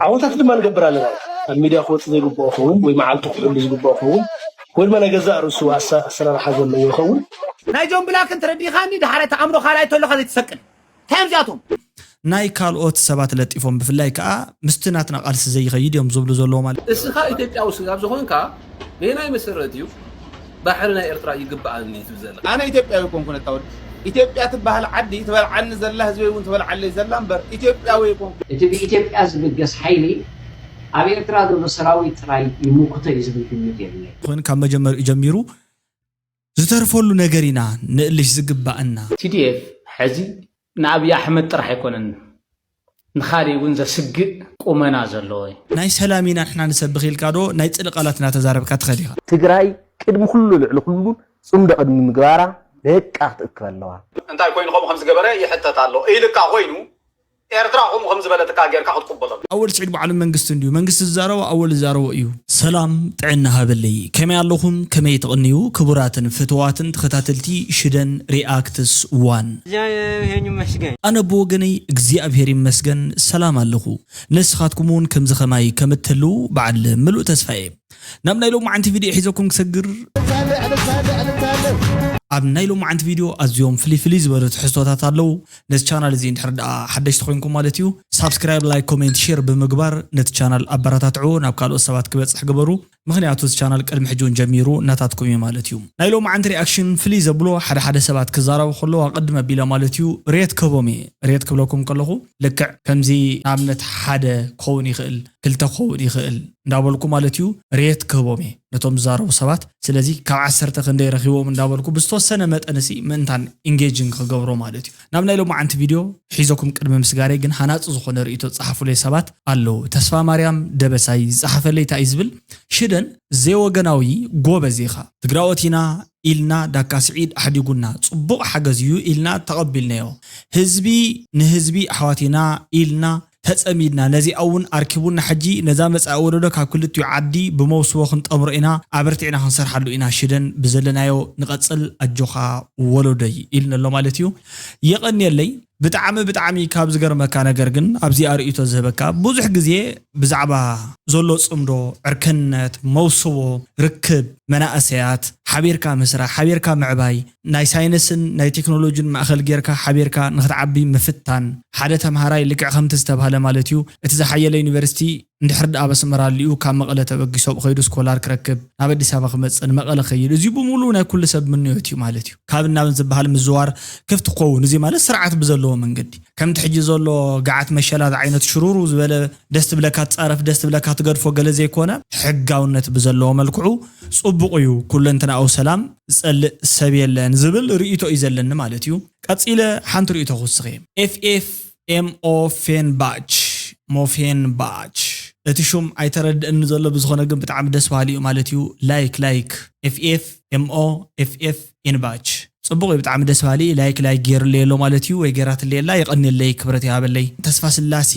ዓወታት ድማ ንገብር ኣለና። ኣብ ሚድያ ክወፅእ ዘይግብኦ ክኸውን ወይ መዓልቱ ክሕሉ ዝግብኦ ክኸውን ወይ ድማ ናይ ገዛእ ርእሱ ኣሰ- ኣሰራርሓ ዘለዎ ይኸውን። ናይ ጆን ብላክን ተረዲኻኒ ድሓረ ተኣምሮ ካልኣይ ተለኻ ዘይትሰቅል እንታይ እዮም እዚኣቶም? ናይ ካልኦት ሰባት ለጢፎም ብፍላይ ከዓ ምስቲ ናትና ቃልሲ ዘይኸይድ እዮም ዝብሉ ዘለዎ ማለት እስኻ ኢትዮጵያዊ ስጋብ ዝኾንካ በየናይ መሰረት እዩ ባሕሪ ናይ ኤርትራ ይግብኣኒ ትብል ዘለኻ? ኣነ ኢትዮጵያዊ ኮንኩ ነታወድ ኢትዮጵያ ትበሃል ዓዲ ትበልዓኒ ዘላ ህዝበይ እውን ትበልዓለይ ዘላ እምበር ኢትዮጵያዊ ኮንኩ እቲ ብኢትዮጵያ ዝብገስ ሓይሊ ኣብ ኤርትራ ዘሎ ሰራዊት ጥራይ ይምክቶ እዩ ዝብል ግምት የብለይ። ኮይኑ ካብ መጀመሪኡ ጀሚሩ ዝተርፈሉ ነገር ኢና ንእልሽ ዝግባእና። ቲዲኤፍ ሕዚ ንኣብይ ኣሕመድ ጥራሕ ኣይኮነን ንኻሊእ እውን ዘስግእ ቁመና ዘለዎ እዩ። ናይ ሰላም ኢና ንሕና ንሰብኽ ኢልካ ዶ ናይ ፅልኢ ቃላት እናተዛረብካ ትኸድ ኢኻ? ትግራይ ቅድሚ ኩሉ ልዕሊ ኩሉን ፅምዶ ቅድሚ ምግባራ ደቃ ክትእክብ ኣለዋ። እንታይ ኮይኑ ከምኡ ከምዝገበረ ይሕተት ኣሎ ኢልካ ኮይኑ ኤርትራ ከምኡ ከምዝበለትካ ጌርካ ክትቅበሎ ኣወል ስዒድ ባዕሉ መንግስቲ እንድዩ መንግስቲ ዝዛረቦ ኣወል ዝዛረቦ እዩ። ሰላም ጥዕና ሃበለይ ከመይ ኣለኹም ከመይ ትቕንዩ ክቡራትን ፍትዋትን ተኸታተልቲ ሽደን ሪኣክትስ ዋን ኣነ ብወገነይ እግዚኣብሔር ይመስገን ሰላም ኣለኹ። ንስኻትኩም እውን ከምዚ ኸማይ ከም እትህልዉ በዓል ምሉእ ተስፋ እየ። ናብ ናይ ሎማዓንቲ ቪድዮ ሒዘኩም ክሰግር። ኣብ ናይ ሎማዓንቲ ቪድዮ ኣዝዮም ፍልይ ፍልይ ዝበሉ ትሕዝቶታት ኣለዉ። ነዚ ቻናል እዚ እንድሕር ደኣ ሓደሽቲ ኮይንኩም ማለት እዩ ሳብስክራይብ፣ ላይክ፣ ኮሜንት፣ ሼር ብምግባር ነቲ ቻናል ኣበረታትዕዎ፣ ናብ ካልኦት ሰባት ክበፅሕ ግበሩ። ምኽንያቱ እዚ ቻናል ቅድሚ ሕጂ እውን ጀሚሩ ናታትኩም እዩ ማለት እዩ። ናይ ሎማዓንቲ ሪኣክሽን ፍልይ ዘብሎ ሓደ ሓደ ሰባት ክዛረቡ ከለዉ ኣቐድም ኣቢለ ማለት እዩ ሬት ክህቦም እየ። ሬት ክብለኩም ከለኹ ልክዕ ከምዚ ንኣብነት ሓደ ክኸውን ይኽእል ክልተ ክኸውን ይኽእል እንዳበልኩ ማለት እዩ ሬት ክህቦም እየ ነቶም ዝዛረቡ ሰባት። ስለዚ ካብ ዓሰርተ ክንደይ ረኺቦም እንዳበልኩ ብዝተወሰነ መጠን ሲ ምእንታን ኢንጌጅን ክገብሮ ማለት እዩ። ናብ ናይ ሎማዓንቲ ቪድዮ ሒዘኩም ቅድሚ ምስጋረይ ግን ሃናፂ ዝኾነ ርእይቶ ዝፀሓፉለይ ሰባት ኣለዉ። ተስፋ ማርያም ደበሳይ ዝፀሓፈለይ እንታይ እዩ ዝብል ሽደን ዘይወገናዊ ጎበዝ ኢኻ ትግራዎት ኢና ኢልና ዳካ ስዒድ ኣሕዲጉና ፅቡቕ ሓገዝ እዩ ኢልና ተቐቢልናዮ ህዝቢ ንህዝቢ ኣሕዋት ኢና ኢልና ተፀሚድና ነዚኣ እውን ኣርኪቡና ሕጂ ነዛ መፃኢ ወለዶ ካብ ክልቲኡ ዓዲ ብመውስቦ ክንጠምሮ ኢና ኣበርቲዕና ክንሰርሓሉ ኢና ሽደን ብዘለናዮ ንቐፅል ኣጆኻ ወለዶይ ኢልኒ ኣሎ ማለት እዩ የቐንየለይ ብጣዕሚ ብጣዕሚ ካብ ዝገርመካ ነገር ግን ኣብዚኣ ርእይቶ ዝህበካ ብዙሕ ግዜ ብዛዕባ ዘሎ ፅምዶ ዕርክነት መውስቦ ርክብ መናእሰያት ሓቢርካ ምስራሕ ሓቢርካ ምዕባይ ናይ ሳይንስን ናይ ቴክኖሎጂን ማእኸል ጌርካ ሓቢርካ ንክትዓቢ ምፍታን ሓደ ተምሃራይ ልክዕ ከምቲ ዝተብሃለ ማለት እዩ እቲ ዝሓየለ ዩኒቨርሲቲ እንድሕር ደኣ ኣብ ኣስመራ ኣሊኡ ካብ መቐለ ተበጊሱ ኣብኡ ከይዱ ስኮላር ክረክብ ናብ ኣዲስ ኣበባ ክመፅእ ንመቐለ ከይድ እዚ ብምሉኡ ናይ ኩሉ ሰብ ምንዮት እዩ ማለት እዩ ካብ እናብን ዝበሃል ምዝዋር ክፍቲ ክኸውን እዚ ማለት ስርዓት ብዘለዎ መንገዲ ከምቲ ሕጂ ዘሎ ገዓት መሸላ ዝዓይነቱ ሽሩሩ ዝበለ ደስ ትብለካ ትፃረፍ ደስ ትብለካ ትገድፎ ገለ ዘይኮነ ሕጋውነት ብዘለዎ መልክዑ ፅቡቕ እዩ ኩለንትናኡ ሰላም ዝፀልእ ሰብ የለን ዝብል ርእይቶ እዩ ዘለኒ ማለት እዩ ቀፂለ ሓንቲ ርእይቶ ክውስኽ እየ ኤፍኤፍ ኤምኦ ፌንባች ሞፌንባች እቲ ሹም ኣይተረድእኒ ዘሎ ብዝኾነ ግን ብጣዕሚ ደስ በሃሊ እዩ ማለት እዩ ላይክ ላይክ ኤፍኤፍ ኤምኦ ኤፍኤፍ ኢንባች ፅቡቕ እዩ ብጣዕሚ ደስ በሃሊ ላይክ ላይክ ገይሩለይ ኣሎ ማለት እዩ ወይ ገይራትለይ ኣላ የቐንየለይ ክብረት ይሃበለይ ተስፋ ስላሴ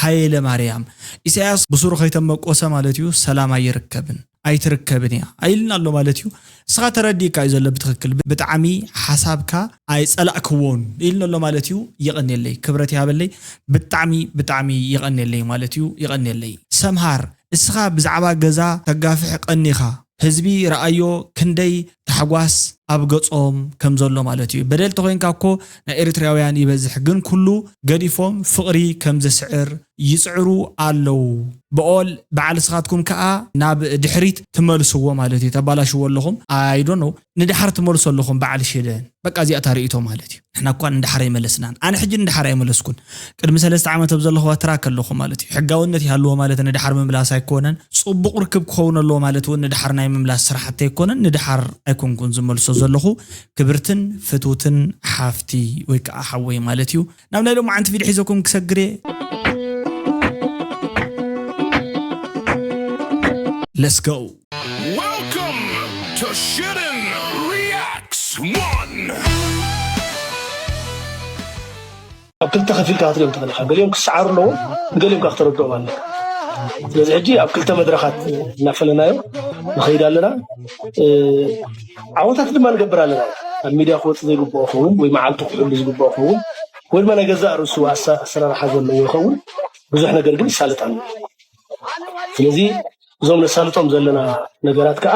ሃይለ ማርያም ኢሳያስ ብሱሩ ከይተመቆሰ ማለት እዩ ሰላም ኣይርከብን ኣይትርከብን እያ ኢልና ኣሎ ማለት እዩ እስኻ ተረዲእካ እዩ ዘሎ ብትኽክል ብጣዕሚ ሓሳብካ ኣይፀላእክዎን ኢልና ኣሎ ማለት እዩ የቐንየለይ ክብረት ይሃበለይ ብጣዕሚ ብጣዕሚ የቐንየለይ ማለት እዩ የቐንየለይ ሰምሃር እስኻ ብዛዕባ ገዛ ተጋፍሕ ቀኒኻ ህዝቢ ረኣዮ ክንደይ ታሕጓስ ኣብ ገጾም ከም ዘሎ ማለት እዩ። በደል ተኾይንካ እኮ ናይ ኤሪትራውያን ይበዝሕ ግን ኩሉ ገዲፎም ፍቕሪ ከም ዘስዕር ይጽዕሩ ኣለዉ። ብኦል በዓል ስኻትኩም ከኣ ናብ ድሕሪት ትመልስዎ ማለት እዩ። ተባላሽዎ ኣለኹም I don't know ንድሓር ትመልሶ ኣለኹም በዓል ሽደን በቃ እዚኣ እታ ርእይቶ ማለት እዩ። ንሕና እኳ ንድሓር ኣይመለስናን። ኣነ ሕጂ ንድሓር ኣይመለስኩን። ቅድሚ ሰለስተ ዓመት ኣብ ዘለኹዋ ትራክ ኣለኹ ማለት እዩ። ሕጋውነት ይሃልዎ ማለት ንድሓር ምምላስ ኣይኮነን። ጽቡቕ ርክብ ክኸውን ኣለዎ ማለት እውን ንድሓር ናይ ምምላስ ስራሕቲ ኣይኮነን። ንድሓር ኣይኮንኩን ዝመልሶ ዘለኹ። ክብርትን ፍትውትን ሓፍቲ ወይ ከዓ ሓወይ ማለት እዩ። ናብ ናይ ሎማዓንቲ ቪድዮ ሒዘኩም ክሰግር እየ። Let's go. Welcome to Shitten Reacts One. ኣብ ክልተ ከፊልካ ክትሪኦም ትኽእል ኢኻ። ገሊኦም ክሰዓሩ ኣለዎም፣ ንገሊኦም ከዓ ክተረድኦም ኣለካ። ስለዚ ሕጂ ኣብ ክልተ መድረኻት እናፈለናዮ ንኸይድ ኣለና። እ፣ ዓወታት ድማ ንገብር ኣለና። ኣብ ሚድያ ክወፅእ ዘይግብኦ ክኸውን ወይ መዓልቱ ክሕሉ ዝግብኦ ክኸውን ወይ ድማ ናይ ገዛእ ርእሱ ኣሰ- ኣሰራርሓ ዘለዎ ይኸውን። ብዙሕ ነገር ግን ይሳለጥ ኣሎ። ስለዚ እዞም ነሳልጦም ዘለና ነገራት ከዓ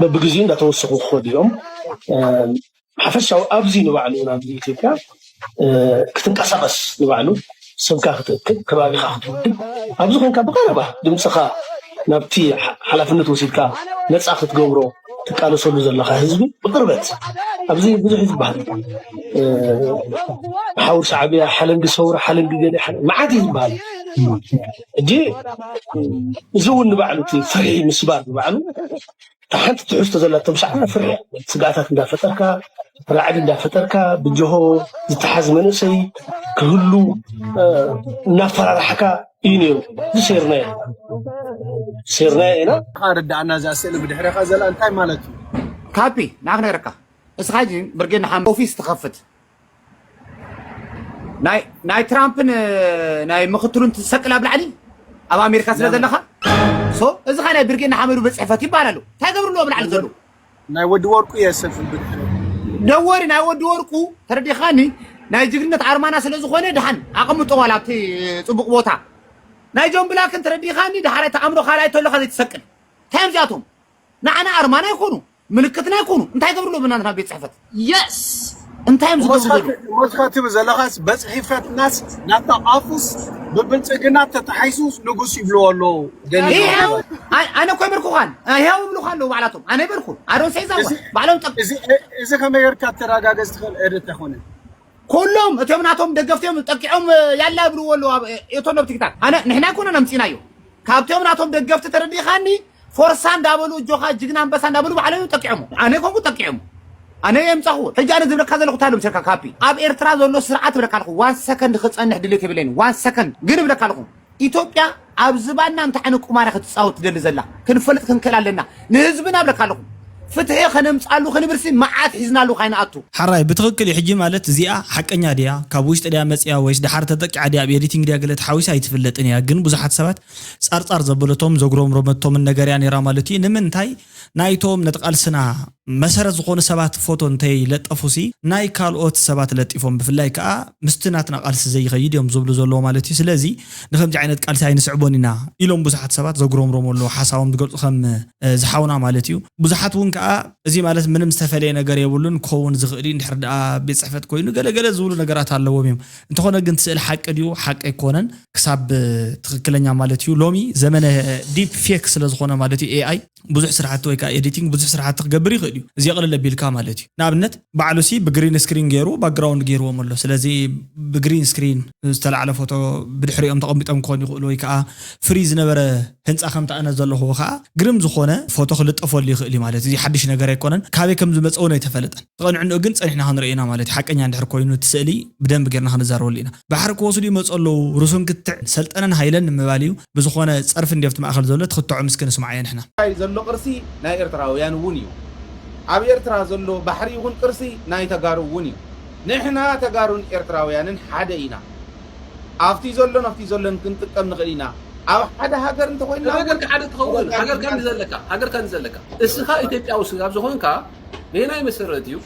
በብግዜኡ እንዳተወሰኹ ክኸዱ እዮም። ሓፈሻዊ ኣብዚ ንባዕሉ ናብ ኢትዮጵያ ክትንቀሳቐስ ንባዕሉ ሰብካ ክትእክብ ከባቢኻ ክትውድብ ኣብዚ ኮንካ ብቐረባ ድምፅኻ ናብቲ ሓላፍነት ወሲድካ ነፃ ክትገብሮ ትቃለሰሉ ዘለካ ህዝቢ ብቅርበት ኣብዚ ብዙሕ ዝበሃል ሓውር ሻዕብያ ሓለንጊ ሰውራ ሓለንጊ ገለ መዓት እዩ ዝበሃል እጂ እዚ እውን ንባዕሉ እቲ ፍርሒ ምስባር ንባዕሉ እታ ሓንቲ ትሕዝቶ ዘላቶም ሻዕብያ ፍርሒ ስግኣታት እንዳፈጠርካ ራዕዲ እንዳፈጠርካ ብጀሆ ዝተሓዝ መንእሰይ ክህሉ እናፈራራሕካ እዩ ነይሩ። እዚ ሴርናዮ ሴርናዮ ኢና። ርዳእና እዛ ስእሊ ብድሕሬኻ ዘላ እንታይ ማለት እዩ? ካፒ ናክ ነረካ እስኻ ጂ ብርጌድ ንሓመድ ኦፊስ ትኸፍት ናይ ትራምፕን ናይ ምክትሉን ትሰቅል ኣብ ላዕሊ ኣብ ኣሜሪካ ስለ ዘለኻ ሶ እዚ ኸ ናይ ብርጌድ ንሓመዱ ቤት ፅሕፈት ይበሃል ኣሎ እንታይ ገብሩ ኣለዎ ኣብ ላዕሊ ዘለዉ ናይ ወዲ ወርቁ እየ ሰልፊ ብድሕሪ ደወሪ ናይ ወዲ ወርቁ ተረዲኻኒ ናይ ጅግነት ኣርማና ስለ ዝኾነ ድሓን ኣቐምጦ ዋላ ኣብቲ ፅቡቕ ቦታ ናይ ጆን ብላክን ተረዲኻኒ ድሓር ኣይተኣምሮ ካልኣይ ተለኻ ዘይትሰቅል እንታይ እዮም እዚኣቶም ንዓና ኣርማና ይኮኑ ምልክትና ይኮኑ እንታይ ገብርሎ ብናትና ቤት ፅሕፈት የስ እንታይ እዮም ዝገብሩ ዘለዉ ሞትካ ትብል ዘለኻስ በፅሒፈትናስ ናታ ኣፉስ ብብልፅግና ተተሓይሱ ንጉስ ይብልዎ ኣለዉ ኣነ እኮ ይበርኩኻን ይሃው ይብሉኻ ኣለዉ ባዕላቶም ኣነ ይበርኩ ኣዶን ሰይዛ ባዕሎም ጠቅ እዚ ከመይ ጌርካ ተረጋገፅ ትኽእል ኤደት ኣይኮነ ኩሎም እቶም ናቶም ደገፍቲ እዮም ጠቂዖም ያላ ይብልዎ ኣለዉ እቶም ኣብ ቲክታክ ኣነ ንሕና ኣይኮነን ኣምፂናዮ ካብቶም ናቶም ደገፍቲ ተረዲኻኒ ፎርሳ እንዳበሉ እጆኻ ጅግና ኣንበሳ እንዳበሉ ባዕሎም እዮም ጠቂዖሞ ኣነ ኮንኩ ጠቂዖሞ ኣነ የምፃኹ ሕጂ ኣነ ዝብለካ ዘለኹ እንታይ ዶ ምሰልካ ካፒ ኣብ ኤርትራ ዘሎ ስርዓት ብለካ ኣለኹ ዋን ሰከንድ ክፀንሕ ድሌት የብለይን ዋን ሰከንድ ግን ብለካ ኣለኹ ኢትዮጵያ ኣብ ዝባና እንታይ ዓይነት ቁማር ክትፃወት ትደሊ ዘላ ክንፈልጥ ክንክእል ኣለና ንህዝብና ብለካ ኣለኹ ፍትሒ ከነምፃሉ ክንብርሲ መዓት ሒዝናሉ ካይንኣቱ ሓራይ ብትኽክል እዩ ሕጂ ማለት እዚኣ ሓቀኛ ድያ ካብ ውሽጢ ድያ መፅያ ወይስ ድሓር ተጠቂዓ ድያ ኣብ ኤዲቲንግ ድያ ገለ ተሓዊሳ ኣይትፍለጥን እያ ግን ብዙሓት ሰባት ጻርጻር ዘበለቶም ዘጉረምረመቶምን ነገር እያ ነይራ ማለት እዩ ንምንታይ ናይቶም ነቲ ቃልስና መሰረት ዝኾኑ ሰባት ፎቶ እንተይለጠፉሲ ናይ ካልኦት ሰባት ለጢፎም ብፍላይ ከዓ ምስቲ ናትና ቃልሲ ዘይኸይድ እዮም ዝብሉ ዘለዎ ማለት እዩ ስለዚ ንከምዚ ዓይነት ቃልሲ ኣይንስዕቦን ኢና ኢሎም ብዙሓት ሰባት ዘጉረምረሙ ኣለዉ ሓሳቦም ዝገልፁ ከም ዝሓውና ማለት እዩ ብዙሓት እውን ከዓ እዚ ማለት ምንም ዝተፈለየ ነገር የብሉን ክኸውን ዝኽእል እዩ እንድሕር ደኣ ቤት ፅሕፈት ኮይኑ ገለገለ ዝብሉ ነገራት ኣለዎም እዮም እንተኾነ ግን ስእል ሓቂ ድዩ ሓቂ ኣይኮነን ክሳብ ትኽክለኛ ማለት እዩ ሎሚ ዘመነ ዲፕ ፌክ ስለዝኾነ ማለት እዩ ኤኣይ ብዙሕ ስራሕቲ ወይ ከዓ ኤዲቲንግ ብዙሕ ስራሕቲ ክገብር ይኽእል እዩ እዚ ቅልል ኣቢልካ ማለት እዩ ንኣብነት ባዕሉ ሲ ብግሪን ስክሪን ገይሩ ባክግራውንድ ገይርዎም ኣሎ ስለዚ ብግሪን ስክሪን ዝተላዕለ ፎቶ ብድሕሪኦም ተቐሚጦም ክኾኑ ይኽእሉ ወይ ከዓ ፍሪ ዝነበረ ህንፃ ከምቲ ኣነ ዘለኹዎ ከዓ ግርም ዝኾነ ፎቶ ክልጠፈሉ ይኽእል እዩ ማለት እዚ ሓድሽ ነገር ኣይኮነን ካበይ ከም ዝመፀ እውን ኣይተፈለጠን ዝቐንዕንኡ ግን ፀኒሕና ክንርኢ ኢና ማለት እዩ ሓቀኛ እንድሕር ኮይኑ እቲ ስእሊ ብደንቢ ጌርና ክንዛረበሉ ኢና ባሕሪ ክወስዱ ይመፁ ኣለዉ ሩሱን ክትዕ ሰልጠነን ሃይለን ንምባል እዩ ብዝኾነ ፀርፊ እንዲ ኣብቲ ማእኸል ዘሎ ትኽትዖ ምስኪ ንስማዓዮ ንሕና ዘሎ ቅርሲ ናይ ኤርትራውያን እውን እዩ ኣብ ኤርትራ ዘሎ ባሕሪ ይኹን ቅርሲ ናይ ተጋሩ እውን እዩ ንሕና ተጋሩን ኤርትራውያንን ሓደ ኢና ኣብቲ ዘሎን ኣብቲ ዘሎን ክንጥቀም ንኽእል ኢና ኣብ ሓደ ሃገር እንተኮይና ሃገር ሓደ ትኸውን ሃገር ከም ዘለካ ሃገር ከም ዘለካ እስኻ ኢትዮጵያዊ ስጋብ ዝኾንካ ነናይ መሰረት እዩ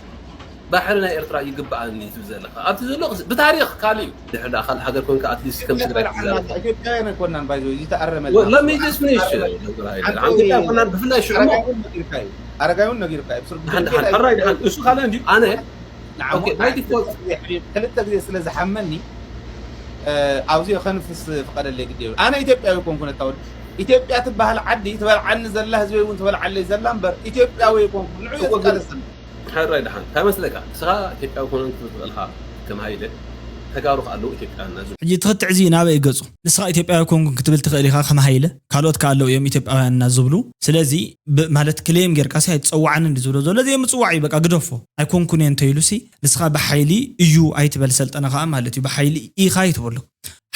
ባሕሪ ናይ ኤርትራ ይግብኣኒ ትብል ዘለካ ኣብቲ ዘሎ ብታሪክ ካልእ እዩ ድሕር ዳ ካልእ ሃገር ኮንካ ኣትሊስት ከም ትግራይ ኢትዮጵያውያን ኣይኮናን ባይዞ ዝተኣረመ let me just finish ብፍላይ ሽዑ ኣረጋይ እውን ነጊርካ እዩ ሕራይ ድሓን እሱ ካልእ እንዲ ኣነ ክልተ ግዜ ስለ ዝሓመኒ ኣብዚ ከንፍስ ፍቀደለይ ግዲ ኣነ ኢትዮጵያዊ ኮንኩ ነታ ወዲ ኢትዮጵያ ትበሃል ዓዲ ትበልዓኒ ዘላ ህዝበይ እውን ትበልዓለይ ዘላ እምበር ኢትዮጵያዊ ኮንኩ ንዑ ዝቃለስ ሕራይ ድሓን እንታይ መስለካ ንስኻ ኢትዮጵያዊ ኮነ ክትብል ትኽእልካ ከም ሃይለ ተጋሩ ከኣለዉ ኢትዮጵያውያን ናዙ ሕጂ ትኽትዕ እዚ ናበይ ገጹ ንስኻ ኢትዮጵያዊ ኮንኩ ክትብል ትኽእል ኢኻ ከም ሃይለ ካልኦት ከኣለዉ እዮም ኢትዮጵያውያን እና ዝብሉ ስለዚ ማለት ክሌም ጌርካ ሲ ኣይትጸዋዓኒ እንዲ ዝብሎ ዘሎ እዚ ምጽዋዕ እዩ በቃ ግደፎ ኣይኮንኩን እየ እንተኢሉ ሲ ንስኻ ብሓይሊ እዩ ኣይትበል ሰልጠነ ከዓ ማለት እዩ ብሓይሊ ኢኻ ኣይትበሎ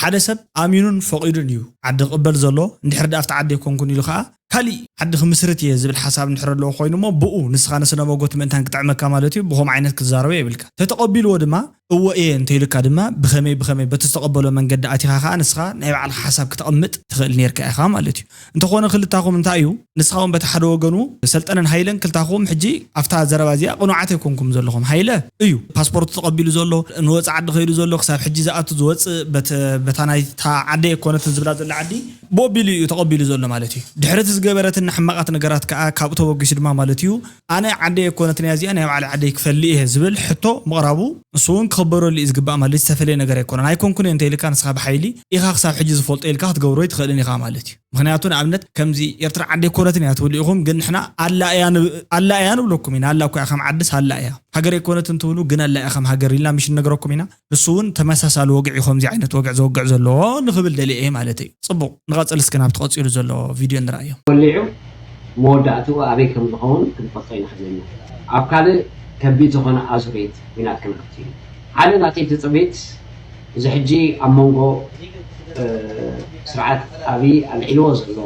ሓደ ሰብ ኣሚኑን ፈቒዱን እዩ ዓዲ ክቕበል ዘሎ እንድሕር ደኣ ኣብቲ ዓዲ ኣይኮንኩን ኢሉ ከዓ ካሊእ ዓዲ ክምስርት እየ ዝብል ሓሳብ እንድሕር ኣለዎ ኮይኑ እሞ ብኡ ንስኻ ንስነ መጎት ምእንታን ክጥዕመካ ማለት እዩ። ብኸም ዓይነት ክትዛረቦ የብልካ። ተተቐቢልዎ ድማ እዎ እየ እንተይልካ ድማ ብኸመይ ብኸመይ በቲ ዝተቐበሎ መንገዲ ኣቲኻ ከዓ ንስኻ ናይ ባዕልኻ ሓሳብ ክተቐምጥ ትኽእል ነርካ ኢኻ ማለት እዩ። እንተኾነ ክልታኹም እንታይ እዩ ንስኻ እውን በቲ ሓደ ወገኑ ሰልጠነን ሃይለን ክልታኹም ሕጂ ኣብታ ዘረባ እዚኣ ቅኑዓት ኣይኮንኩም ዘለኹም። ሃይለ እዩ ፓስፖርቱ ተቐቢሉ ዘሎ፣ ንወፃ ዓዲ ከይዱ ዘሎ፣ ክሳብ ሕጂ ዝኣቱ ዝወፅእ በታ ናይታ ዓደ ኣይኮነትን ዝብላ ዘሎ ዓዲ ብኦቢሉ እዩ ተቐቢሉ ዘሎ ማለት እዩ። ድሕርቲ ዝገበረትና ሕማቓት ነገራት ከዓ ካብኡ ተበጊሱ ድማ ማለት እዩ ኣነ ዓደይ ኣይኮነትን እያ እዚኣ ናይ ባዕሊ ዓደይ ክፈሊ እየ ዝብል ሕቶ ምቕራቡ እሱ እውን ክኽበረሉ እዩ ዝግባእ ማለት ዝተፈለየ ነገር ኣይኮነን። ኣይኮንኩን እየ እንተ ኢልካ ንስኻ ብሓይሊ ኢኻ ክሳብ ሕጂ ዝፈልጦ ኢልካ ክትገብሮ ይትኽእልን ኢኻ ማለት እዩ። ምክንያቱ ንኣብነት ከምዚ ኤርትራ ዓደይ ኣይኮነትን እያ ትብሉ ኢኹም፣ ግን ንሕና ኣላ እያ ንብ- ኣላ እያ ንብለኩም ኢና። ኣላ እኮ እያ ከም ዓድስ ኣላ እያ። ሃገር ኣይኮነትን ትብሉ ግን ኣላ እያ ከም ሃገር ኢልና ምሽ ንነግረኩም ኢና። ንሱ እውን ተመሳሳሊ ወግዒ ከምዚ ዓይነት ወግዒ ዘወግዕ ዘለዎ ንኽብል ደልየ እየ ማለት እዩ። ፅቡቕ ንቐፅል እስኪ ናብቲ ቀፂሉ ዘሎ ቪድዮ ንረኣዮ። ወሊዑ መወዳእትኡ ኣበይ ከም ዝኸውን ክንፈልጦ ኣይንኽእልን ኢና። ኣብ ካልእ ከቢድ ዝኾነ ኣዙሪት ኲናት ክንኣቱ ኢና። ሓደ ናተይ ትጽቢት እዚ ሕጂ ኣብ መንጎ ስርዓት ኣብይ ኣልዒልዎ ዘሎ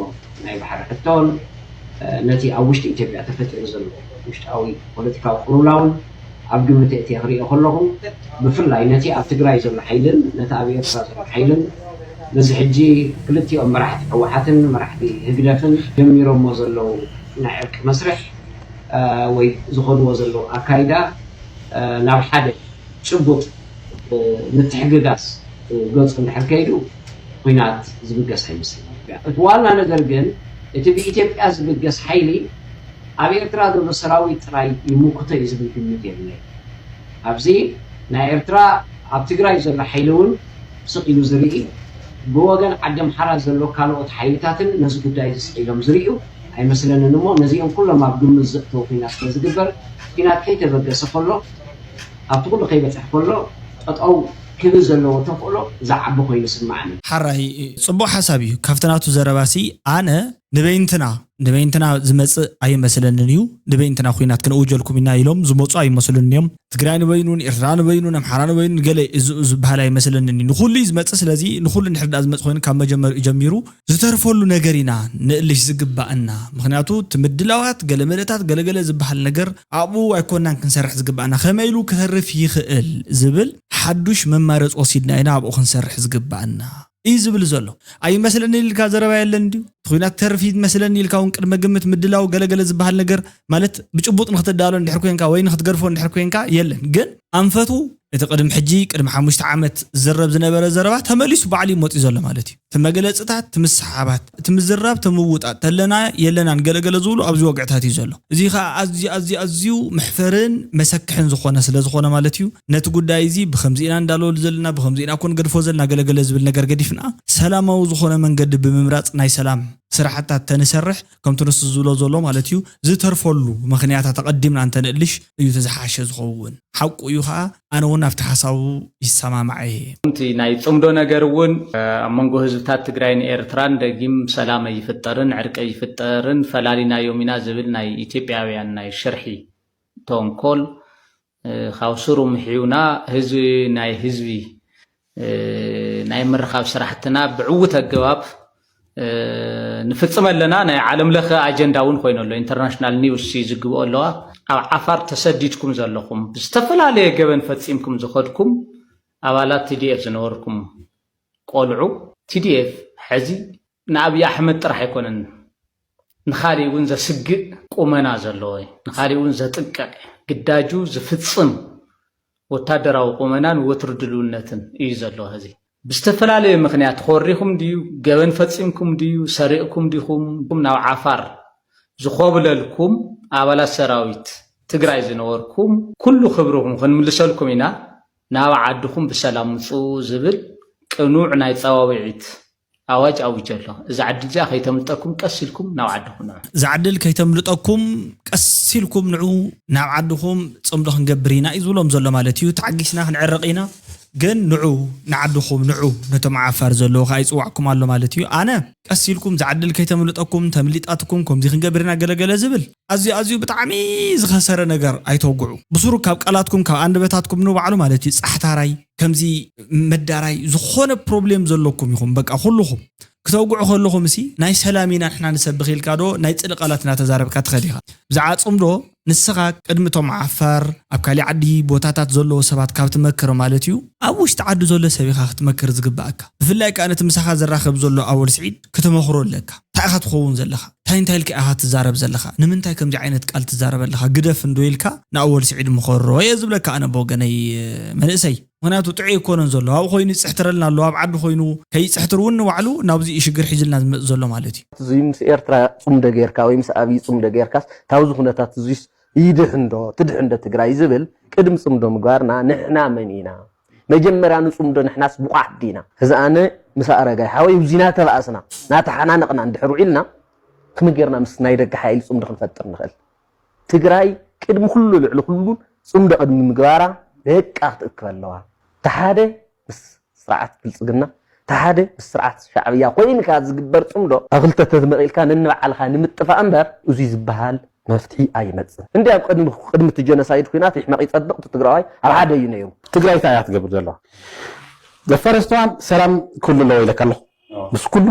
ናይ ባሕሪ ሕቶን ነቲ ኣብ ውሽጢ ኢትዮጵያ ተፈጢሩ ዘሎ ውሽጣዊ ፖለቲካዊ ቅልውላውን ኣብ ግምት የእትየ ክሪኦ ከለኹ ብፍላይ ነቲ ኣብ ትግራይ ዘሎ ሓይልን ነቲ ኣብ ኤርትራ ዘሎ ሓይልን በዚ ሕጂ ክልቲኦም መራሕቲ ህወሓትን መራሕቲ ህግደፍን ጀሚሮሞ ዘለዉ ናይ ዕርቂ መስርሕ ወይ ዝኸድዎ ዘለዉ ኣካይዳ ናብ ሓደ ጭቡጥ ምትሕግጋዝ ገፁ እንድሕር ከይዱ ኲናት ዝብገስ ኣይመስልን። እቲ ዋና ነገር ግን እቲ ብኢትዮጵያ ዝብገስ ሓይሊ ኣብ ኤርትራ ዘሎ ሰራዊት ጥራይ ይምክቶ እዩ ዝብል ግምት የብለይ። ኣብዚ ናይ ኤርትራ ኣብ ትግራይ ዘሎ ሓይሊ እውን ስቕ ኢሉ ዝርኢ፣ ብወገን ዓዲ ኣምሓራ ዘሎ ካልኦት ሓይልታትን ነዚ ጉዳይ እዚ ስቕ ኢሎም ዝርእዩ ኣይመስለንን። እሞ ነዚኦም ኩሎም ኣብ ግምት ዘእተው ኲናት ስለ ዝግበር፣ ኲናት ከይተበገሰ ከሎ፣ ኣብቲ ኩሉ ከይበፅሕ ከሎ ጠጠው ክብል ዘለዎ ተኽእሎ ዝዓቢ ኮይኑ ይስምዓኒ። ሓራይ ፅቡቕ ሓሳብ እዩ። ካብቲ ናቱ ዘረባሲ ኣነ ንበይንትና ንበይንትና ዝመፅእ ኣይመስለንን እዩ። ንበይንትና ኹናት ክንእውጀልኩም ኢና ኢሎም ዝመፁ ኣይመስሉን እዮም። ትግራይ ንበይኑን ኤርትራ ንበይኑን ኣምሓራ ንበይኑን ገለ እዚ ዝበሃል ኣይመስለንን እዩ። ንኹሉ እዩ ዝመፅእ። ስለዚ ንኹሉ እንድሕር ዳ ዝመፅእ ኮይኑ ካብ መጀመሪኡ ጀሚሩ ዝተርፈሉ ነገር ኢና ንእልሽ ዝግባእና። ምክንያቱ እቲ ምድላዋት ገለ መለታት ገለገለ ዝበሃል ነገር ኣብኡ ኣይኮናን ክንሰርሕ ዝግባእና። ከመይ ኢሉ ክተርፍ ይኽእል ዝብል ሓዱሽ መማረፂ ወሲድና ኢና ኣብኡ ክንሰርሕ ዝግባእና። እዩ ዝብል ዘሎ። ኣይመስለኒ ኢልካ ዘረባ የለን ድዩ? እቲ ኹናት ክተርፍ እዩ ዝመስለኒ ኢልካ እውን ቅድመ ግምት ምድላው ገለገለ ዝበሃል ነገር ማለት ብጭቡጥ ንክትዳሎ እንድሕር ኮንካ ወይ ንክትገድፎ እንድሕር ኮንካ የለን። ግን ኣንፈቱ እቲ ቅድሚ ሕጂ ቅድሚ ሓሙሽተ ዓመት ዝዝረብ ዝነበረ ዘረባ ተመሊሱ ባዕሉ እዩ መፂኡ ዘሎ ማለት እዩ። እቲ መግለፅታት፣ እቲ ምስሓባት፣ እቲ ምዝራብ፣ እቲ ምውጣጥ ተለና የለናን ገለገለ ዝብሉ ኣብዚ ወግዕታት እዩ ዘሎ። እዚ ከዓ ኣዝዩ ኣዝዩ ኣዝዩ መሕፈርን መሰክሕን ዝኾነ ስለ ዝኾነ ማለት እዩ። ነቲ ጉዳይ እዚ ብኸምዚ ኢና እንዳለወሉ ዘለና ብኸምዚ ኢና እኮ ንገድፎ ዘለና ገለገለ ዝብል ነገር ገዲፍና ሰላማዊ ዝኾነ መንገዲ ብምምራፅ ናይ ሰላም ስራሕታት ተንሰርሕ ከምቲ ንሱ ዝብሎ ዘሎ ማለት እዩ ዝተርፈሉ ምኽንያታት ኣቐዲምና እንተንእልሽ እዩ እቲ ዝሓሸ ዝኸውን። ሓቁ እዩ ከዓ ኣነ እውን ኣብቲ ሓሳቡ ይሰማማዐ እየ። እቲ ናይ ፅምዶ ነገር እውን ኣብ መንጎ ህዝብታት ትግራይን ኤርትራን ደጊም ሰላም ኣይፍጠርን ዕርቂ ኣይፍጠርን ፈላሊናዮም ኢና ዝብል ናይ ኢትዮጵያውያን ናይ ሽርሒ ተንኮል ካብ ስሩ ምሕዩና ህዝቢ ናይ ህዝቢ ናይ ምርኻብ ስራሕትና ብዕዉት ኣገባብ ንፍፅም ኣለና። ናይ ዓለም ለኸ ኣጀንዳ እውን ኮይኑ ኣሎ። ኢንተርናሽናል ኒውስ ይዝግብኦ ኣለዋ። ኣብ ዓፋር ተሰዲድኩም ዘለኹም ብዝተፈላለየ ገበን ፈፂምኩም ዝኸድኩም ኣባላት ቲዲኤፍ ዝነበርኩም ቆልዑ ቲዲኤፍ ሕዚ ንኣብይ ኣሕመድ ጥራሕ ኣይኮነን ንኻሊእ እውን ዘስግእ ቁመና ዘለዎ እዩ። ንኻሊእ እውን ዘጥቅዕ ግዳጁ ዝፍፅም ወታደራዊ ቁመናን ወትሪ ድልውነትን እዩ ዘለዎ። ሕዚ ብዝተፈላለየ ምኽንያት ተኾሪኹም ድዩ፣ ገበን ፈፂምኩም ድዩ፣ ሰሪቕኩም ዲኹም፣ ናብ ዓፋር ዝኾብለልኩም ኣባላት ሰራዊት ትግራይ ዝነበርኩም ኩሉ ክብርኹም ክንምልሰልኩም ኢና፣ ናብ ዓድኹም ብሰላም ምፁ ዝብል ቅኑዕ ናይ ፀዋውዒት ኣዋጅ ኣዊጁ ኣሎ። እዛ ዓዲ እዚኣ ከይተምልጠኩም ቀስ ኢልኩም ናብ ዓድኹም ንዑ። እዛ ዕድል ከይተምልጠኩም ቀስ ኢልኩም ንዑ ናብ ዓድኹም ፅምዶ ክንገብር ኢና እዩ ዝብሎም ዘሎ ማለት እዩ። ተዓጊስና ክንዕረቕ ኢና ግን ንዑ ንዓድኹም ንዑ ነቶም ዓፋር ዘለዉ ከዓ ይፅዋዕኩም ኣሎ ማለት እዩ። ኣነ ቀስ ኢልኩም እዛ ዕድል ከይተምልጠኩም ተምሊጣትኩም ከምዚ ክንገብር ኢና ገለገለ ዝብል ኣዝዩ ኣዝዩ ብጣዕሚ ዝኸሰረ ነገር ኣይተውግዑ። ብሱሩ ካብ ቃላትኩም ካብ ኣንደበታትኩም ንባዕሉ ማለት እዩ ፃሕታራይ ከምዚ መዳራይ ዝኾነ ፕሮብሌም ዘለኩም ኢኹም በቃ ኩልኹም ክተውግዑ ከለኹም ሲ ናይ ሰላም ኢና ንሕና ንሰብኽ ኢልካ ዶ ናይ ጽልኢ ቃላት እናተዛረብካ ትኸድ ኢኻ? ብዛዕባ ጽምዶ ንስኻ ቅድሚ እቶም ዓፋር ኣብ ካሊእ ዓዲ ቦታታት ዘለዎ ሰባት ካብ ትመክር ማለት እዩ፣ ኣብ ውሽጢ ዓዲ ዘሎ ሰብ ኢኻ ክትመክር ዝግባኣካ። ብፍላይ ከኣ ነቲ ምሳኻ ዘራኸብ ዘሎ ኣወል ስዒድ ክትመኽሮ ኣለካ። እንታይ ኢኻ ትኸውን ዘለኻ? እንታይ እንታይ ኢልካ ኢኻ ትዛረብ ዘለኻ? ንምንታይ ከምዚ ዓይነት ቃል ትዛረብ ኣለኻ? ግደፍ እንዶ ኢልካ ንኣወል ስዒድ ምኸሮ እየ ዝብለካ ኣነ ብወገነይ መንእሰይ። ምኽንያቱ ጥዑይ ኣይኮነን ዘሎ። ኣብኡ ኮይኑ ይጽሕትረልና ኣሎ። ኣብ ዓዲ ኮይኑ ከይጽሕትር እውን ንባዕሉ ናብዚ እዩ ሽግር ሒዝልና ዝመጽእ ዘሎ ማለት እዩ። እዚ ምስ ኤርትራ ጽምዶ ጌርካ ወይ ምስ ኣብይ ጽምዶ ጌርካስ ታብዚ ኩነታት እዚስ ይድሕን ዶ ትድሕን ዶ ትግራይ ዝብል ቅድሚ ጽምዶ ምግባርና ንሕና መን ኢና? መጀመርያ ንጽምዶ ንሕናስ ብቑዓት ዲና? እዚ ኣነ ምስ ኣረጋይ ሓወይ ውዚና ተባእስና ናተሓናነቕና እንድሕር ውዒልና ከመይ ጌርና ምስ ናይ ደገ ሓይሊ ጽምዶ ክንፈጥር ንኽእል? ትግራይ ቅድሚ ኩሉ ልዕሊ ኩሉ ጽምዶ ቅድሚ ምግባራ ደቃ ክትእክብ ኣለዋ። ተሓደ ምስ ስርዓት ብልጽግና፣ ተሓደ ምስ ስርዓት ሻዕብያ ኮይንካ ዝግበር ጽምዶ ኣብ ክልተ ተመቒልካ ነንባዕልኻ ንምጥፋእ እምበር እዙይ ዝበሃል መፍትሒ ኣይመጽእ። እንዲ ኣብ ቅድሚ ቅድሚ እቲ ጀኖሳይድ ኩናት ይሕመቕ ይጸብቕ እቲ ትግራዋይ ኣብ ሓደ እዩ ነይሩ። ትግራይ እንታይ እያ ትገብር ዘለዋ? ዘፈረስተዋን ሰላም ክህሉ ኣለዎ ኢለካ ኣለኹ። ምስ ኩሉ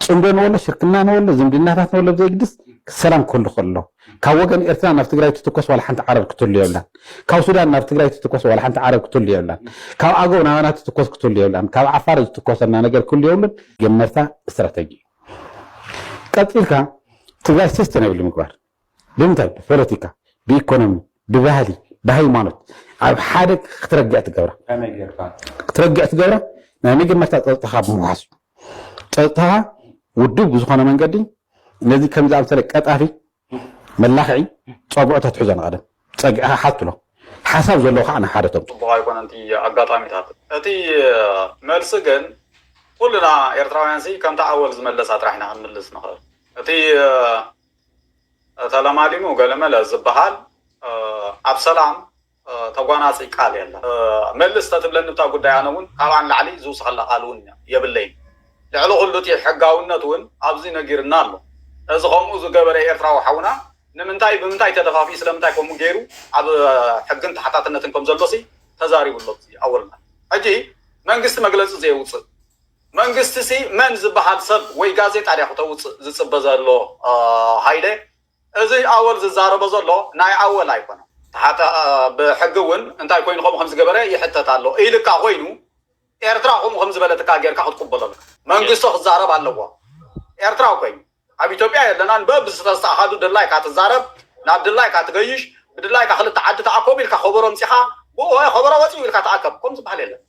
ጽምዶ ንበሎ ሽርክና ንበሎ ዝምድናታት ንበሎ ብዘይግድስ ሰላም ክህሉ ከሎ ካብ ወገን ኤርትራ ናብ ትግራይ ትትኮስ ዋላ ሓንቲ ዓረብ ክትህሉ የብላን። ካብ ሱዳን ናብ ትግራይ ትትኮስ ዋላ ሓንቲ ዓረብ ክትህሉ የብላን። ካብ ኣገው ናባና ትትኮስ ክትህሉ የብላን። ካብ ዓፋር ዝትኮሰና ነገር ክህሉ የብሉን። መጀመርታ ስትራተጂ እዩ። ቀፂልካ ትግራይ ሰስተነብል ምግባር ብምንታይ? ብፖለቲካ፣ ብኢኮኖሚ፣ ብባህሊ፣ ብሃይማኖት ኣብ ሓደ ክትረግዕ ትገብራ ክትረግዕ ትገብራ ናይ መጀመርታ ፀጥታኻ ብምውሓስ እዩ። ፀጥታኻ ውዱብ ብዝኾነ መንገዲ ነዚ ከምዚ ኣምሰለ ቀጣፊ መላኽዒ ፀጉዑ ተትሕዞ ንቐደም ፀግዕኻ ሓትሎ ሓሳብ ዘለዎ ከዓ ንሓደ ተምፅኦ። ፅቡቕ ኣይኮነን እቲ ኣጋጣሚታት። እቲ መልሲ ግን ኩልና ኤርትራውያን ሲ ከምቲ ኣወል ዝመለሳ ጥራሕ ኢና ክንምልስ ንኽእል። እቲ ተለማሊሙ ገለመለ ዝበሃል ኣብ ሰላም ተጓናፂ ቃል የለን። መልስ ተትብለኒ ብታ ጉዳይ ኣነ እውን ካብኣ ንላዕሊ ዝውስኸላ ቃል እውን የብለይን። ልዕሊ ኩሉ እቲ ሕጋውነት እውን ኣብዚ ነጊርና ኣሎ። እዚ ከምኡ ዝገበረ ኤርትራዊ ሓውና ንምንታይ ብምንታይ ተደፋፊ ስለምንታይ ከምኡ ገይሩ ኣብ ሕግን ተሓታትነትን ከም ዘሎ ሲ ተዛሪቡ ኣሎ ኣወል ማለት ሕጂ መንግስቲ መግለፂ ዘየውፅእ መንግስቲ ሲ መን ዝበሃል ሰብ ወይ ጋዜጣ ድያ ክተውፅእ ዝፅበ ዘሎ ሃይለ እዚ ኣወል ዝዛረቦ ዘሎ ናይ ኣወል ኣይኮነ ብሕጊ እውን እንታይ ኮይኑ ከምኡ ከምዝገበረ ይሕተት ኣሎ ኢልካ ኮይኑ ኤርትራ ከምኡ ከምዝበለትካ ጌርካ ክትቅበሎ መንግስቲ ክዛረብ ኣለዎ ኤርትራ ኮይኑ ኣብ ኢትዮጵያ የለናን በብዝተስተኣኻዱ ድላይካ ትዛረብ ናብ ድላይካ ትገይሽ ብድላይካ ክልተ ዓዲ ተኣከቡ ኢልካ ከበሮ ኣምፂኻ ብኡ ከበሮ ወፂኡ ኢልካ ተኣከብ ከም ዝበሃል የለን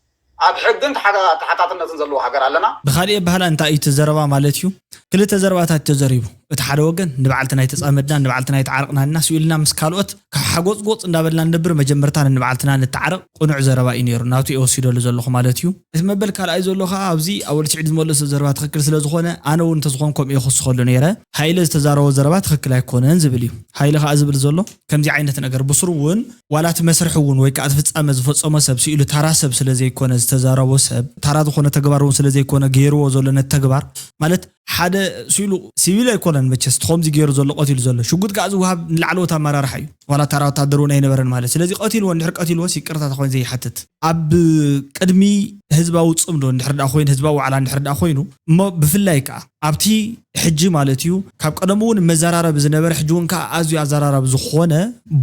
ኣብ ሕግን ተሓታትነትን ዘለዎ ሃገር ኣለና። ብኻሊእ ኣበሃህላ እንታይ እዩ እቲ ዘረባ ማለት እዩ? ክልተ ዘረባታት እዩ ተዘሪቡ። እቲ ሓደ ወገን ንባዕልትና ኣይተጻመድናን ንባዕልትና ኣይተዓረቕናን ኢና ስኡ ኢልና ምስ ካልኦት ሓጎጽጎጽ እንዳበልና ንነብር መጀመርታ ንንባዕልትና ንተዓረቕ ቅኑዕ ዘረባ እዩ ነይሩ ናቱ እየ ወሲደሉ ዘለኹ ማለት እዩ። እቲ መበል ካልኣይ ዘሎ ኸዓ ኣብዚ ኣወል ስዒድ ዝመለሶ ዘረባ ትኽክል ስለ ዝኾነ ኣነ እውን እንተዝኾን ከምኡ እየ ክውስኸሉ ነይረ። ሃይለ ዝተዛረቦ ዘረባ ትኽክል ኣይኮነን ዝብል እዩ። ሃይለ ኸዓ ዝብል ዘሎ ከምዚ ዓይነት ነገር ብስሩ እውን ዋላ እቲ መስርሒ እውን ወይ ከዓ እቲ ፍፃመ ዝፈፀሞ ሰብ ስኢሉ ታራ ሰብ ስለ ዘይኮነ ዝተዛረቦ ሰብ ታራ ዝኾነ ተግባር እውን ስለ ዘይኮነ ገይርዎ ዘሎ ነቲ ተግባር ማለት ሓደ ስኢሉ ሲቪል ኣይኮነን መቸስ እቲ ከምዚ ገይሩ ዘሎ ቀቲሉ ዘሎ ሽጉጥ ከዓ ዝወሃብ ንላዕለዎት ኣመራርሓ እዩ ዋላ ታራ ወታደር እውን ኣይነበረን ማለት ስለዚ ቀቲልዎ እንድሕር ቀቲልዎስ ይቅርታ ተኮይኑ ዘይሓትት ኣብ ቅድሚ ህዝባዊ ፅምዶ እንድሕር ደኣ ኮይኑ ህዝባዊ ዋዕላ እንድሕር ደኣ ኮይኑ እሞ ብፍላይ ከዓ ኣብቲ ሕጂ ማለት እዩ ካብ ቀደሙ እውን መዘራረቢ ዝነበረ ሕጂ እውን ከዓ ኣዝዩ ኣዘራራቢ ዝኾነ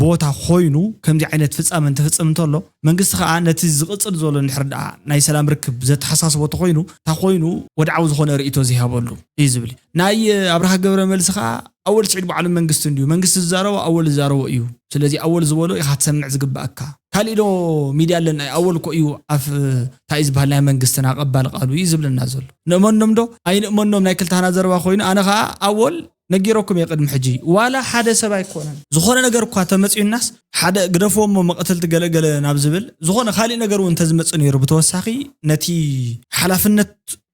ቦታ ኮይኑ ከምዚ ዓይነት ፍፃመ እንትፍፅም እንተሎ መንግስቲ ከዓ ነቲ ዝቕፅል ዘሎ እንድሕር ደኣ ናይ ሰላም ርክብ ዘተሓሳስቦ ተኮይኑ እንታ ኮይኑ ወድዓዊ ዝኾነ ርእቶ ዝሃበሉ እዩ ዝብል እዩ ናይ ኣብርሃ ገብረ መልሲ ከዓ ኣወል ስዒድ ባዕሉ መንግስቲ እንድዩ መንግስቲ ዝዛረቦ ኣወል ዝዛረቦ እዩ ስለዚ ኣወል ዝበሎ ኢኻ ትሰምዕ ዝግባኣካ ካሊእ ዶ ሚድያ ኣለና ኣወል እኮ እዩ ኣፍ እንታይ ዝበሃል ናይ መንግስትና ቀባሊ ቃሉ እዩ ዝብለና ዘሎ ንእመኖም ዶ ኣይንእመኖም ናይ ክልታና ዘረባ ኮይኑ ኣነ ከዓ ኣወል ነጊረኩም እየ ቅድሚ ሕጂ ዋላ ሓደ ሰብ ኣይኮነን ዝኾነ ነገር እኳ ተመፅዩናስ ሓደ ግደፍዎ እሞ መቐትልቲ ገለገለ ናብ ዝብል ዝኾነ ካሊእ ነገር እውን እንተዝመፅእ ነይሩ ብተወሳኺ ነቲ ሓላፍነት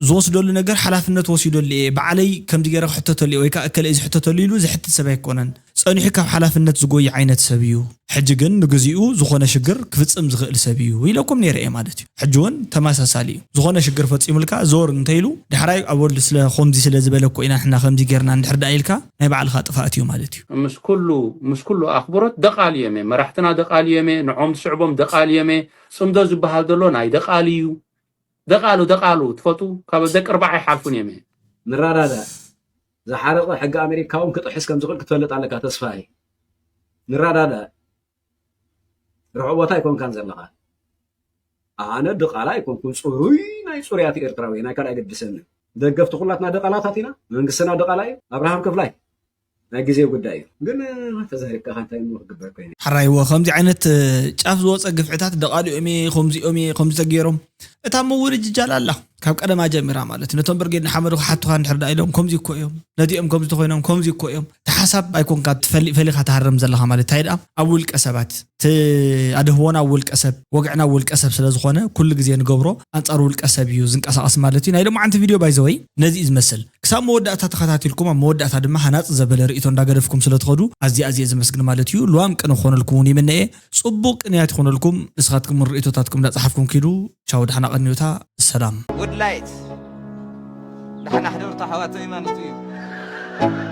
ዝወስደሉ ነገር ሓላፍነት ወሲደሉ እየ ባዕለይ ከምዚ ገይረ ክሕተተሉ እየ ወይ ከዓ እከለ ዝሕተተሉ ኢሉ ዝሕትት ሰብ ኣይኮነን ፀኒሑ ካብ ሓላፍነት ዝጎይ ዓይነት ሰብ እዩ ሕጂ ግን ንግዚኡ ዝኾነ ሽግር ክፍፅም ዝኽእል ሰብ እዩ ኢለኩም ነይረ እየ ማለት እዩ ሕጂ እውን ተመሳሳሊ እዩ ዝኾነ ሽግር ፈፂሙልካ ዞር እንተኢሉ ዳሕራይ ኣወል ስለ ከምዚ ስለ ዝበለ እኮ ኢና ንሕና ከምዚ ጌርና እንድሕር ደኣ ኢልካ ናይ ባዕልኻ ጥፋኣት እዩ ማለት እዩ ምስ ኩሉ ምስ ኩሉ ኣኽብሮት ደቓሉ እዮም እየ መራሕትና ደቓሉ እዮም እየ ንዖም ዝስዕቦም ደቓሉ እዮም እየ ፅምዶ ዝበሃል ዘሎ ናይ ደቓሉ እዩ ደቓሉ ደቓሉ ትፈጡ ካብ ደቂ ኣርባዓ ይሓልፉን እዮም እየ ንረዳዳእ። ዝሓረቐ ሕጊ ኣሜሪካ እውን ክጥሕስ ከም ዝኽእል ክትፈልጥ ኣለካ። ተስፋይ፣ ንረዳዳእ። ርሑቕ ቦታ ኣይኮንካን ዘለኻ። ኣነ ድቓላ ኣይኮንኩን፣ ጽሩይ ናይ ጽሩያት ኤርትራዊ ናይ ካልእ ኣይገድሰንን። ደገፍቲ ኩላትና ድቓላታት ኢና። መንግስትና ድቓላ እዩ። ኣብርሃም ክፍላይ ናይ ግዜ ጉዳይ እዩ። ግን ተዛሪብካ እንታይ እሞ ክግበር ኮይኑ። ሓራይዎ ከምዚ ዓይነት እ፣ ጫፍ ዝወፀ ግፍዕታት ደቓሊኦም እየ፣ ከምዚኦም እየ፣ ከምዚ ተገይሮም። እታ ምውርጅጃል ኣላ ካብ ቀደማ ጀሚራ ማለት እዩ። ነቶም ብርጌድ ንሓመዱ ክሓቱኻ እንድሕር ደኣ ኢሎም ከምዚ እኮ እዮም፣ ነዚኦም ከምዚ ተኮይኖም ከምዚ እኮ እዮም። እቲ ሓሳብ ኣይኮንካ ትፈሊእ ፈሊኻ ትሃርም ዘለኻ ማለት እንታይ ደኣ ኣብ ውልቀ ሰባት እቲ ኣድህቦና ኣብ ውልቀ ሰብ፣ ወግዕና ኣብ ውልቀ ሰብ ስለ ዝኾነ ኩሉ ግዜ ንገብሮ ኣንጻር ውልቀ ሰብ እዩ ዝንቀሳቐስ ማለት እዩ። ናይ ሎማዓንቲ ቪድዮ ባይዘወይ ነዚ እዩ ዝመስል። ክሳብ መወዳእታ ተኸታቲልኩም ኣብ መወዳእታ ድማ ሃናጽ ዘበለ ርእይቶ እንዳገደፍኩም ስለ ትኸዱ ኣዝየ ኣዝየ ዘመስግን ማለት እዩ። ልዋም ቅነ ክኾነልኩም እውን ይምነኤ። ጽቡቕ ቅንያት ይኾነልኩም። ንስኻትኩም እውን ርእይቶታትኩም እንዳጸሓፍኩም ኪዱ። ቻው፣ ደሓና ቀንዩታ። ሰላም። ውድላይት ዳሕና ሕደርቱ ኣሕዋተይ ማለት እዩ።